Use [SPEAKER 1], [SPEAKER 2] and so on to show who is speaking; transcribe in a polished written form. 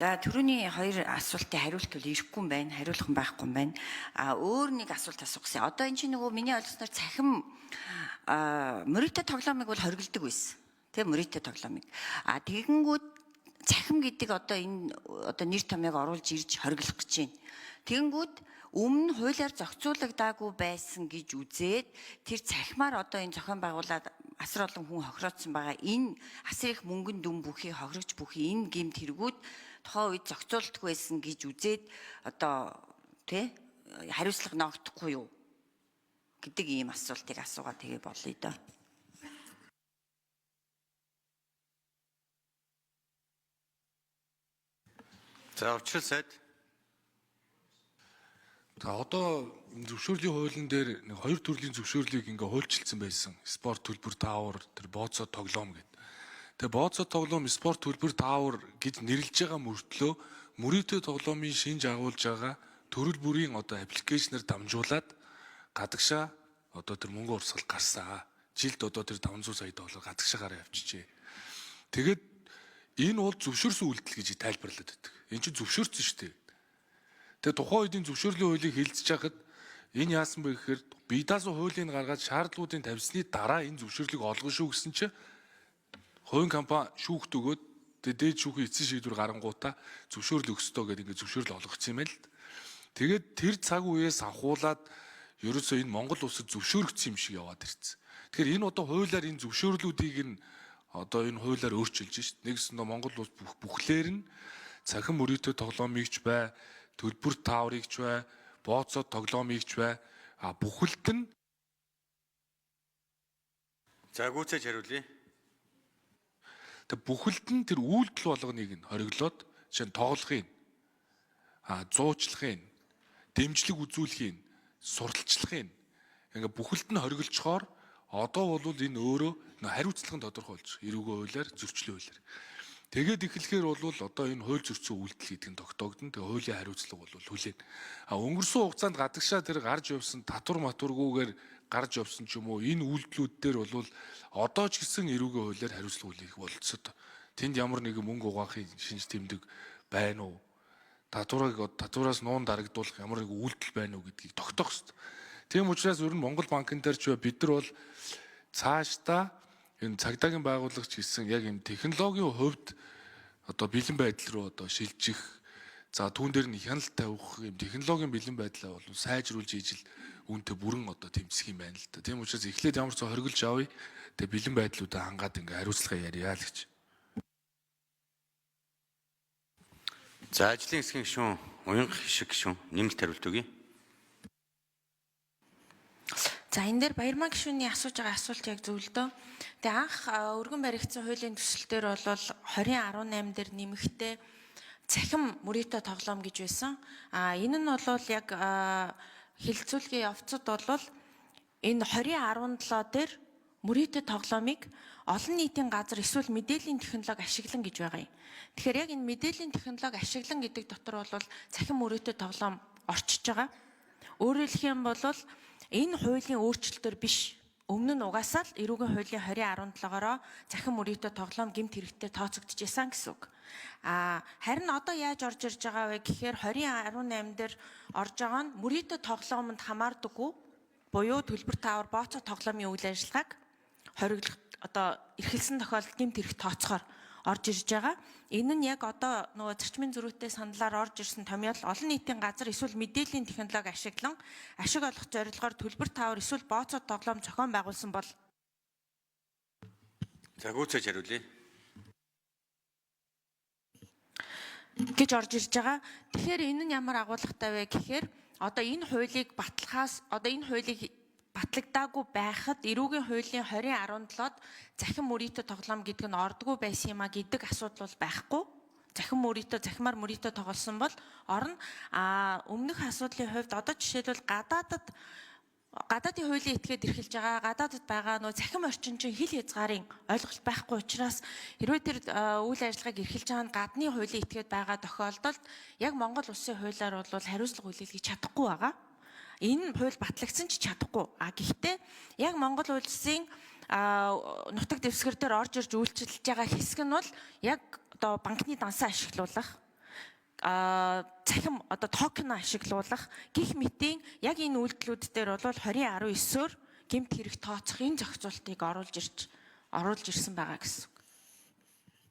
[SPEAKER 1] За, түрүүний хоёр асуултын хариулт бол ирэхгүй юм байна. Хариулах юм байхгүй юм байна. А өөр нэг асуулт асуух гэсэн. Одоо энэ чинь нөгөө миний ойлгосноор цахим мөрийтэй тоглоомыг бол хориглодог байсан. Тэ, мөрийтэй тоглоомыг. А тэгэнгүүт цахим гэдэг одоо энэ одоо нэр томьёог оруулж ирж хориглох гэж байна. Тэгэнгүүт өмнө хуулиар зохицуулагдаагүй байсан гэж үзээд тэр цахимаар одоо энэ зохион байгуулад асар олон хүн хохироодсон байгаа. Энэ асар их мөнгөн дүн бүхий хохирогч бүхий энэ гэмт хэрэгүүд тухайн үед зохицуулдаггүй байсан гэж үзээд одоо тий хариуцлага ногдохгүй юу гэдэг ийм асуултыг асуугаа тэгээ болъё доо.
[SPEAKER 2] За, увчрал сайд.
[SPEAKER 3] За, одоо зөвшөөрлийн хуулийн дээр нэг хоёр төрлийн зөвшөөрлийг ингээ хуульчилсан байсан. Спорт төлбөр таавар, тэр бооцоо тоглоом гэдэг. Тэгээ бооцоо тоглоом, спорт төлбөр таавар гэж нэрлэж байгаа мөртлөө мөрөөдөө тоглоомын шинж агуулж байгаа төрөл бүрийн одоо аппликейшнээр дамжуулаад гадагшаа одоо тэр мөнгө урсгал гарсан. Жилд одоо тэр 500 сая доллар гадагшаа гараа явчихжээ. Тэгээд энэ бол зөвшөөрсөн үйлдэл гэж тайлбарлаад байдаг. Энэ чинь зөвшөөрсөн шүү дээ. Тэгээ тухайн үеийн зөвшөөрлийн хуулийг хилцэж хахад энэ яасан бэ гэхээр бие даасан хуулийг гаргаад шаардлагуудын тавьсны дараа энэ зөвшөөрлийг олгоно шүү гэсэн чинь хувийн компани шүүхт өгөөд тэгээ дээд шүүхийн эцсийн шийдвэр гарангуудаа зөвшөөрөл өгсдөө гэдэг ингээд зөвшөөрөл олгоцсон юм байна л. Тэгээд тэр цаг үеэс ахуулаад ерөөсөө энэ Монгол улсад зөвшөөрөгдсөн юм шиг яваад ирсэн. Тэгэхээр энэ одоо хуулиар энэ зөвшөөрлүүдийг нь одоо энэ хуулиар өөрчилж шít. Нэгсэндээ Монгол улс бүх бүхлээр нь цахим мөрөөдөө тоглоомыг ч бай, төлбөр тааврыг ч бай, бооцоо тоглоомыг ч бай, а бүхэлд нь
[SPEAKER 2] За, гүйцээж хариулъя.
[SPEAKER 3] Тэг бүхэлд нь тэр үйлдэл болгоныг нь хориглоод, жишээ нь тоглохыг, зуучлахыг, дэмжлэг үзүүлэхийг, сурталчлахыг ингээ бүхэлд нь хориглочхоор одоо бол энэ өөрөө хариуцлага нь тодорхой болж эрүүгийн хуулиар, зөрчлийн хуулиар. Тэгээд эхлэхээр бол одоо энэ хууль зөрчсөн үйлдэл гэдэг нь тогтоогдно. Тэгээ хуулийн хариуцлага бол хүлээн. А өнгөрсөн хугацаанд гадагшаа тэр гарч явсан татвар матургүйгээр гарч явсан ч юм уу энэ үйлдэлүүд дээр бол одоо ч гэсэн эрүүгийн хуулиар хариуцлага хүлээх болцоод тэнд ямар нэгэн мөнгө угаахын шинж тэмдэг байна уу? Татварыг татвараас нуун дарагдуулах ямар нэгэн үйлдэл байна уу гэдгийг тогтоох хэрэгтэй. Тийм учраас ер нь Монгол банкн дээр ч бид нар бол цаашдаа энэ цагдаагийн байгуулагч гэсэн яг юм технологийн хувьд одоо бэлэн байдал руу одоо шилжих, за түүн дээр нь хяналт тавих юм технологийн бэлэн байдлаа бол сайжруулж ижил үүнтэй бүрэн одоо тэмцэх юм байна л да. Тийм учраас эхлээд ямар ч хоригдолж авъя. Тэгээ бэлэн байдлуудаа хангаад ингээ хариуцлага ярья л гэж.
[SPEAKER 2] За, ажлын хэсгийн гишүүн Уянга Хишиг гишүүн нэмэлт хариулт өгье.
[SPEAKER 4] За, энэ дээр Баярмаа гишүүний асууж байгаа асуулт яг зөв л дөө. Тэгээ анх өргөн баригдсан хуулийн төсөл дээр бол 2018 дээр нэмэгтэй цахим мөрийтэй тоглоом гэж байсан. А энэ нь бол яг хилцүүлгийн явцад бол энэ 2017 дээр мөрийтэй тоглоомыг олон нийтийн газар эсвэл мэдээллийн технологи ашиглан гэж байгаа юм. Тэгэхээр яг энэ мэдээллийн технологи ашиглан гэдэг дотор бол цахим мөрийтэй тоглоом орчиж байгаа. Өөрөөр хэлэх юм бол энэ хуулийн өөрчлөлтөөр биш. Өмнө нь угаасаа л эрүүгийн хуулийн 2017-оороо цахим мөрийтэй тоглоом гэмт хэрэгтэй тооцогдож исэн гэсэн үг. А харин одоо яаж орж ирж байгаа вэ гэхээр 2018 дээр орж байгаа нь мөрийтэй тоглоомонд хамаардаггүй буюу төлбөр таавар бооцоо тоглоомын үйл ажиллагааг хориглох одоо эрхэлсэн тохиолдолд гэмт хэрэг тооцохоор орж ирж байгаа. Энэ нь яг одоо нөгөө зарчмын зөрүүтэй саналаар орж ирсэн томьёол олон нийтийн газар эсвэл мэдээллийн технологи ашиглан ашиг олох зорилгоор төлбөр таавар эсвэл бооцоо тоглоом зохион байгуулсан бол
[SPEAKER 2] За, гүйцээж хариулъя.
[SPEAKER 4] гэж орж ирж байгаа. Тэгэхээр энэ нь ямар агуулгатай вэ гэхээр одоо энэ хуулийг батлахаас одоо энэ хуулийг батлагдаагүй байхад эрүүгийн хуулийн 2017-д захин мөрийтэй тоглоом гэдэг нь ордгоо байсан юм а гэдэг асуудал бол байхгүй. Захин мөрийтэй захимаар мөрийтэй тоглосон бол орно. А өмнөх асуудлын хувьд одоо жишээлбэл гадаадын хуулийн этгээд эрхэлж байгаа, гадаадд байгаа нөө цахим орчин чинь хил хязгаарын ойлголт байхгүй учраас хэрвээ тэр үйл ажиллагааг эрхэлж байгаа нь гадны хуулийн этгээд байгаа тохиолдолд яг Монгол улсын хуулиар бол хариуцлага хүлээлгэж чадахгүй байгаа. Энэ хууль батлагдсан ч чадахгүй. А гэхдээ яг Монгол улсын нутаг дэвсгэр дээр орж ирж үйлчилж байгаа хэсэг нь бол яг одоо банкны дансаа ашиглуулах. цахим одоо токен ашиглуулах гих мэтийн яг энэ үйлдэлүүд дээр бол 2019-оор гэмт хэрэг тооцох энэ зохицуултыг оруулж ирсэн байгаа гэсэн.